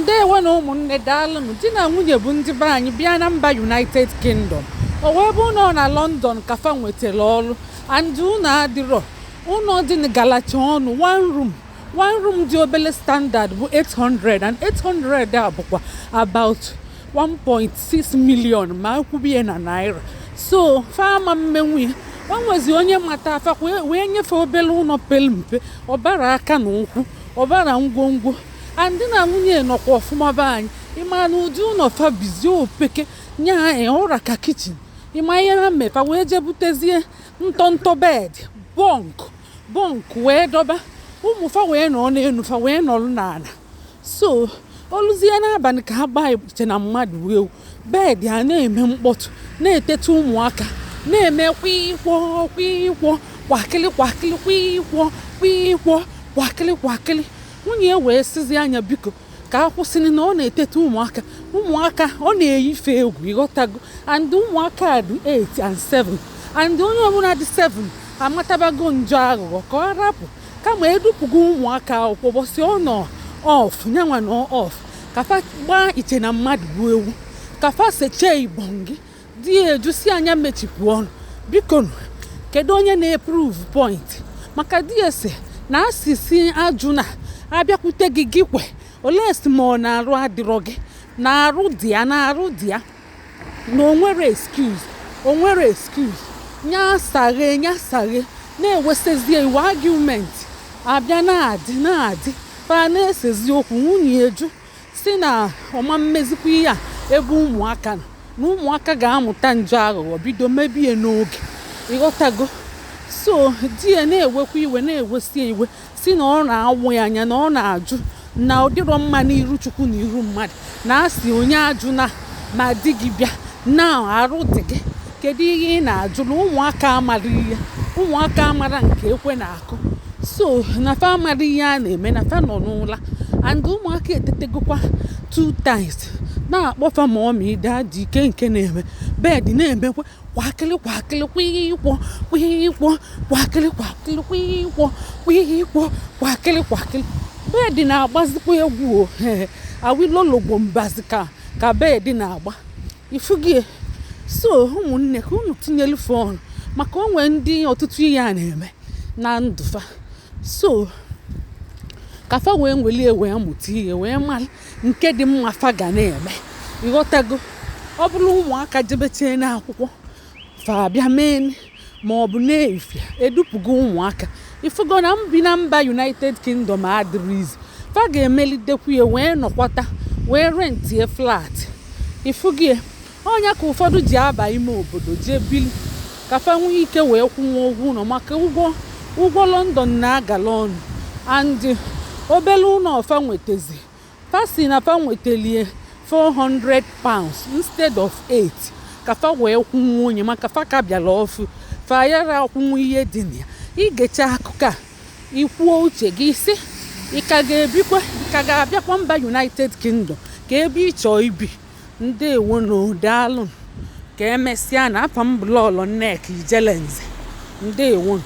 Ndewo na ụmụnne, daalụnụ. Di na nwunye bụ ndị be anyị bịa na mba United Kingdom. O wee bụ nọ na London ka fa nwetara ọrụ, and ụnọ adịrọ. Ụnọ dị na galacha ọnụ. One room, one room dị obele standard bụ 800, and 800 a bụkwa about 1.6 million ma ekwubie na naira. So fama mmenwu ya. O nwezi onye mata afa wee nyefee obere ụlọ pere mpe, ọbara aka na ụkwụ, ọbara ngwongwo, and di na nwunye nọkwa ọfụma. Be anyị, ịma na ụdị ụlọ fa bizi opeke nya ụra ka kitchen. Ịma ihe ha mefa? Wee jee butezie ntọntọ bed, bunk bunk, wee dọba ụmụ fa, wee nọ n'elu, fa wee nọrọ n'ala. So oluzie n'abalị ka ha gbaa iche na mmadụ ewu, bed a na-eme mkpọtụ, na-eteta ụmụaka, na-eme kwịkwọ kwịkwọ, kwakịlị kwakịlị, kwịkwọ kwịkwọ, kwakịlị kwakịlị. Nwunye ya wee sizi anya, biko, ka a kwụsịrị na ọ na-eteta ụmụaka, ụmụaka ọ na-eyife egwu, ịghọtago? And ụmụaka dị 8 and 7, and onye ọbụla dị 7 amatabago njọ aghụghọ. Ka ọ rapụ, kama edupụgo ụmụaka akwụkwọ ụbọchị ọ nọ off, nyanwa nọ off, ka fa gbaa iche na mmadụ bụ ewu, ka fa sechee ibongi. Di ya ejusi anya mechipụ ọnụ. Biko, kedu onye na-eprove point? Maka di ya si na asịsị ajụ na abịakwute gị, gị kwe olee si ma ọ na-arụ adịrọ gị na arụ dị ya, na arụ dị ya, na o nwere excuse, o nwere excuse. Nya saghe, nya saghe, na-ewesezie iwe. Argument abịa na-adị na-adị, fa na-esezi okwu. Nwunye eju si na ọma mmezikwa ihe a ebe ụmụaka nọ, na ụmụaka ga-amụta njọ aghụghọ, bido mebie n'oge, ịghọtago? So di ya na-ewekwa iwe, na-ewesie iwe, si na ọ na-awụ ya anya, na ọ na-ajụ, na ọ dịrọ mma n'iru Chukwu na iru mmadụ, na asị onye ajụ na ma di gị bịa na arụ dị gị, kedu ihe ị na-ajụ? Na ụmụaka amara ihe, ụmụaka amara nke ekwe na-akụ. So na fa amara ihe a na-eme, na fa nọ n'ụla, and ụmụaka etetegokwa two times na-akpọfa ma ọmị dị ike nke na-eme bed na-emekwa kwakịlị kwakịlị, kwịkwọ kwịkwọ, kwakịlị kwakịlị, kwịkwọ kwịkwọ, kwakịlị kwakịlị. Bed na-agbazikwa egwu o awilologbo mbazi ka bed na-agba ifugie. So ụmụnne, ka unu tinyelu ọnụ, maka onwe ndị ọtụtụ ihe a na-eme na ndụ fa. So ka fa wee nwelie wee mụta ihe, wee mara nke dị mma fa ga na-eme, ịghọtago? Ọ bụrụ ụmụaka jebechee n'akwụkwọ, fa abịa mee, ma ọ bụ na-efia edupụgo ụmụaka. Ifugo na mbi na mba United Kingdom adịrị izi. Fa ga-emelidekwu ya wee nọkwata, wee rentie flat. Ifugie ọnya ka ụfọdụ ji aba ime obodo jee bili, ka fa nwee ike wee kwụnwa ụgwọ ụlọ, maka ụgwọ London na-agala ọnụ. And obere ụlọ fa nwetazi, fa si na fa nwetalie £400 instead of 8, ka fa wee kwụnwa onye, maka fa ka bịara ọfụ, fa yara akwụnwa ihe dị na ya. Igecha akụkọ a, ikwuo uche gị, si ị ka ga-ebikwa, ị ka ga-abịakwa mba United Kingdom, ka ebe ị chọọ ibi. Ndewo na daalụ, ka emesịa. Na afa m bụ Lọlọ Nneka Ijelenze. Ndewo.